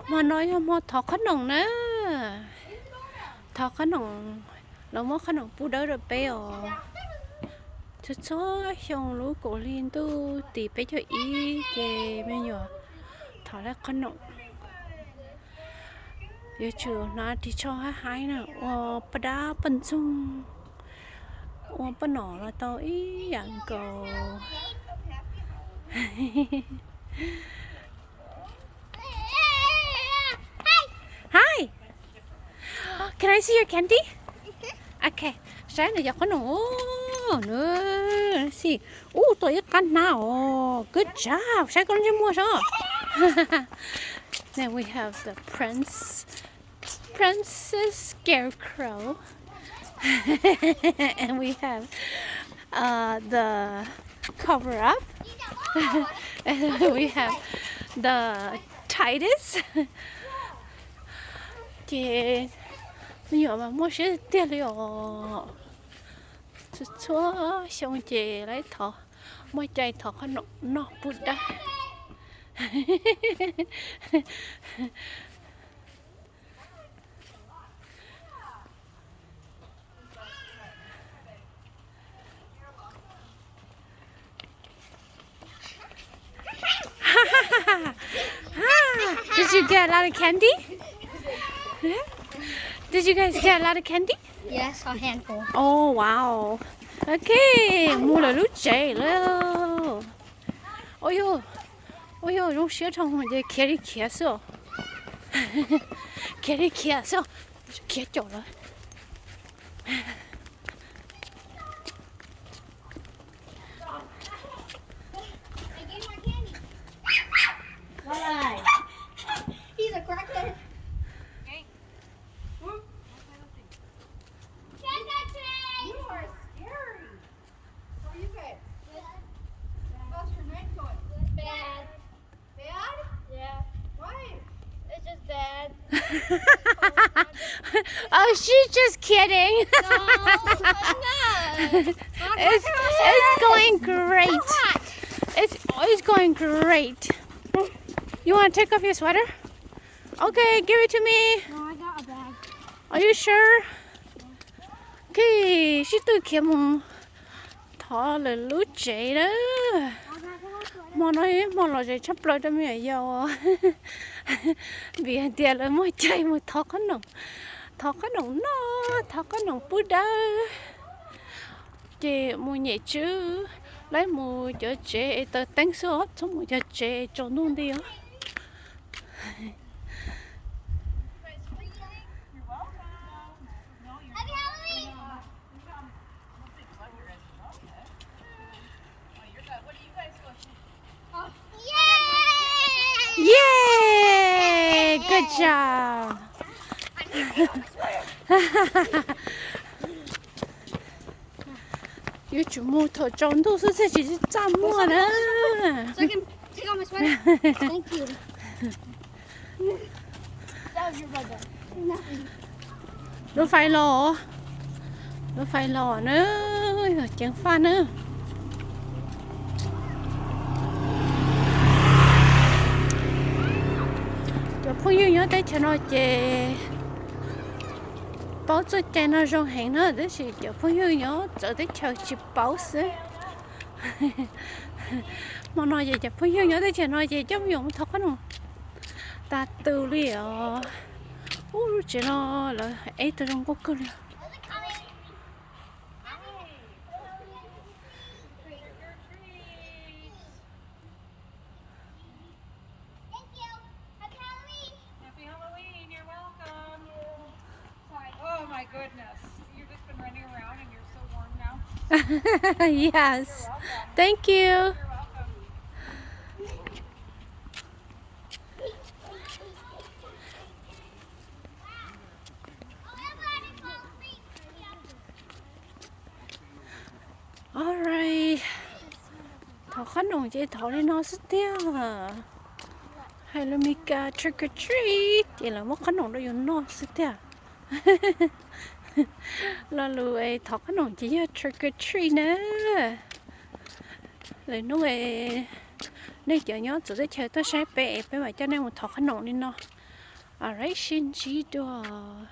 Hmo no yog hmo thov qhob noom na. Thov qhob noom, lawv muab qhob noom pub dawb rau peb os. Txhua txhua xyoo lub kaum hli ntuj tim peb caug ib ces me nyuam thov lawv qhob noom. Yuav tsum hnav ris tsho haib haib na, ua poj dab poj ntxoog, ua poj nom los tau ib yam nkaus. Hi. Can I see your candy? Okay. Saib nws cov qhob noom. Nws, let's see. Ub, tau ib qab hnab os. Good job. Saib koj lub ntsej muag saib. Then we have the prince, Princess Scarecrow. And we have uh, the cover up. And we have the Titus. Ces me nyuam mas muaj siab tiag li os. Txhua txhua xyoo ces lawv thov, muaj cai thov qhob noom noj pub dawb. Did you get a lot of candy? Did you guys get a lot of candy? Yes, a handful. Oh, wow. Okay, mus lawm lub tsev lawm. Ua yog, ua yog zoo siab dhau ces khiav li khiav xwb os. Khiav li khiav xwb os. Khiav caum lawm. He's a crackhead. You are scary. What are you guys? How's your night going? Bad. Bad? Yeah. Why? It's just bad. Oh, she's just kidding. No, I'm not. It's, it's going great. It's, it's going great. You want to take off your sweater? Okay, give it to me. No, I got a bag. Are you sure? Okay, sib tw khiav mus thov lawv lub tsev lawm. Hmo no hmo lom zem tshaj plaws rau me nyuam yaus, vim hais tias lawv muaj cai mus thov qhob noom, thov qhob noom noj, thov qhob noom pub dawb. Ces mus nyem tswb, lawv mus cov tsev es taws teeb xwb os, txhob mus cov tsev tsaus ntuj nti os. Yay! Good job. Yuav tsum mus thaum tsaus ntuj xwb thiaj tsis txaj muag na. Lub fais los, lub fais los na, yog ceev faj na. Cov phooj ywg nyob teb chaws no ces paub txoj cai no zoo heev na, tab sis cov phooj ywg nyob txawv teb chaws tsis paub xwb. Hmo no ces cov phooj ywg nyob teb chaws no ces coj me nyuam mus thov qhob noom tas tu li os. Ub, lub tsev no lawv eb tau zoo nkauj kawg li. Yes. Thank you. Alright. Thov qhob noom ces thov li no xwb tiag. Hais lus Mis Kas trick or treat ces lawv muab qhob noom rau yus noj xwb tiag. Lo lus es thov qhob noom ces yog trick or treat na. Lwm hnub es nej cov nyob txawv teb chaws tuaj saib peb es peb mam coj nej mus thov qhob noom li no. Alright, sib ntsib dua.